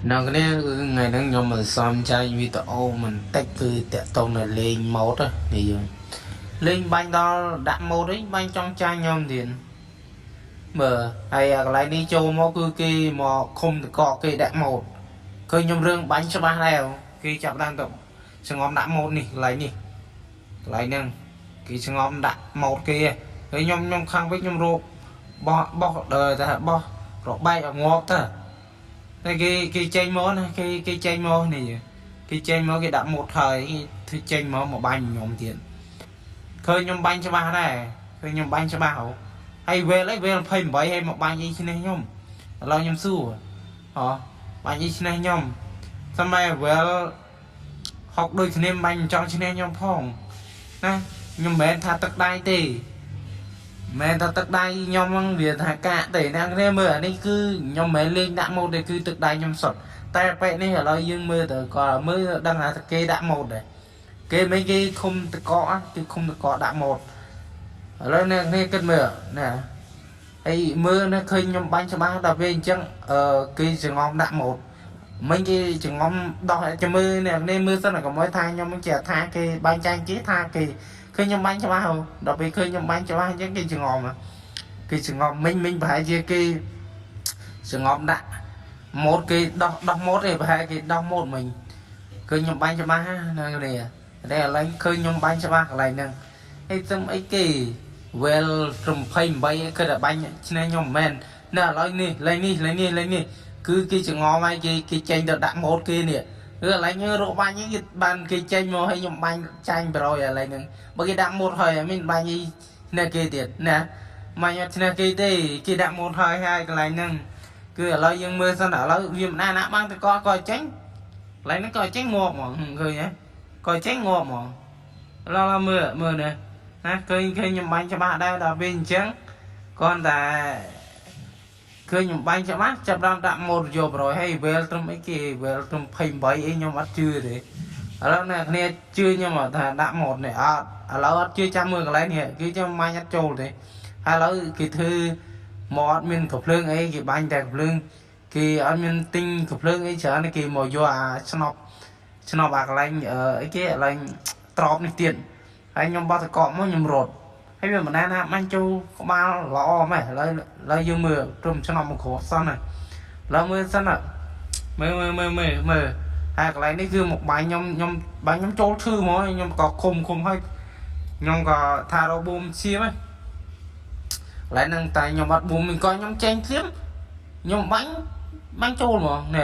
អ្នកគ្នាគឺថ្ងៃហ្នឹងខ្ញុំមកសំចែកវីដេអូបន្តិចគឺតាក់ទងនៅលេងម៉ូតនេះយើងលេងបាញ់ដល់ដាក់ម៉ូតឯងបាញ់ចង់ចាញ់ខ្ញុំទៀតមើលហើយអាកន្លែងនេះចូលមកគឺគេមកឃុំតកកគេដាក់ម៉ូតឃើញខ្ញុំរឿងបាញ់ច្បាស់ដែរគេចាប់ដើមទៅសងំដាក់ម៉ូតនេះកន្លែងនេះកន្លែងហ្នឹងគេសងំដាក់ម៉ូតគេហើយខ្ញុំខ្ញុំខាងវិញខ្ញុំរកបោះបោះតែបោះរបែកឲ្យងាប់ទៅ តែគេគេចេញមកណាគេគេចេញមកនេះគេចេញមកគេដាក់ម៉ូតហើយគេធ្វើចេញមកមកបាញ់ខ្ញុំទៀតឃើញខ្ញុំបាញ់ច្បាស់ដែរឃើញខ្ញុំបាញ់ច្បាស់ហ៎ហើយវេលអីវេល28ហើយមកបាញ់អីឈ្នះខ្ញុំឥឡូវខ្ញុំសួរហ៎បាញ់អីឈ្នះខ្ញុំសម័យវេលហុកដូចគ្នាបាញ់មិនចង់ឈ្នះខ្ញុំផងណាខ្ញុំមិនមែនថាទឹកដៃទេ មែនថាទឹកដៃខ្ញុំហ្នឹងវាថាកាកទេអ្នកគ្នាមើលអានេះគឺខ្ញុំមិនមែនលេងដាក់ម៉ូតទេគឺទឹកដៃខ្ញុំសុទ្ធតែពេលនេះឥឡូវយើងមើលទៅក៏មើលដឹងថាគេដាក់ម៉ូតដែរគេមិនគេឃុំតកកគឺឃុំតកកដាក់ម៉ូតឥឡូវអ្នកគ្នាគិតមើលណាហើយមើលណាឃើញខ្ញុំបាញ់ច្បាស់ដល់ពេលអញ្ចឹងអឺគេចងំដាក់ម៉ូតមិញគេចងំដោះចាំមើលអ្នកគ្នាមើលសិនកុំឲ្យថាខ្ញុំជាថាគេបាញ់ចាញ់គេថាគេ ឃើញខ្ញុំបាញ់ច្បាស់ហ៎ដល់ពេលឃើញខ្ញុំបាញ់ច្បាស់អញ្ចឹងគេចងំហ៎គេចងំមិញមិញប្រហែលជាគេចងំដាក់ម៉ូតគេដោះដោះម៉ូតទេប្រហែលគេដោះម៉ូតមិញឃើញខ្ញុំបាញ់ច្បាស់ណានេះតែឥឡូវឃើញខ្ញុំបាញ់ច្បាស់កន្លែងហ្នឹងហើយទំអីគេ well ត្រឹម28គឺតែបាញ់ឈ្នះខ្ញុំមិនមែនណាឥឡូវនេះលេងនេះលេងនេះលេងនេះគឺគេចងំហើយគេគេចេញទៅដាក់ម៉ូតគេនេះគឺឥឡូវនេះរកបាញ់គេបានគេចេញមកឲ្យខ្ញុំបាញ់ចាញ់100ឥឡូវហ្នឹងបើគេដាក់ម៉ូតហើយអត់មានបាញ់អីឈ្នះគេទៀតណាបាញ់អត់ឈ្នះគេទេគេដាក់ម៉ូតហើយហើយកន្លែងហ្នឹងគឺឥឡូវយើងមើលសិនឥឡូវវាមិនណាណាបាំងតកក៏ចេញកន្លែងហ្នឹងក៏ចេញងាប់ហ្មងឃើញទេក៏ចេញងាប់ហ្មងឥឡូវមើលមើលនេះណាឃើញឃើញខ្ញុំបាញ់ច្បាស់ដែរដល់ពេលអញ្ចឹងគ្រាន់តែឃើញខ្ញុំបាញ់ច្បាស់ចាប់ដើមដាក់ម៉ូតយក100ហើយវែលត្រឹមអីគេវែលត្រឹម28អីខ្ញុំអត់ជឿទេ ឥឡូវអ្នកគ្នាជឿខ្ញុំអត់ថាដាក់ម៉ូតនេះអត់ឥឡូវអត់ជឿចាំមើលកន្លែងនេះគេចាំបាញ់អត់ចូលទេហើយឥឡូវគេធ្វើមកអត់មានកំភ្លើងអីគេបាញ់តែកំភ្លើងគេអត់មានទិញកំភ្លើងអីច្រើនទេគេមកយកអាឆ្នប់ឆ្នប់អាកន្លែងអីគេកន្លែងត្រប់នេះទៀតហើយខ្ញុំបោះតកកមកខ្ញុំរត់ហើយវាមិនណាណាបាញ់ចូលក្បាលល្អម៉េះឥឡូវឥឡូវយើងមើលត្រឹមឆ្នប់មកគ្រាប់សិនណាឥឡូវមើលសិនណាមើលមើលមើលមើលមើល ហើយកន្លែងនេះគឺមកបាញ់ខ្ញុំខ្ញុំបាញ់ខ្ញុំចូលឈឺហ្មងខ្ញុំក៏ឃុំឃុំហើយខ្ញុំក៏ថារបួមឈាមហើយកន្លែងហ្នឹងតែខ្ញុំអត់បួមក៏ខ្ញុំចេញភ្លាមខ្ញុំបាញ់បាញ់ចូលហ្មងនេះ។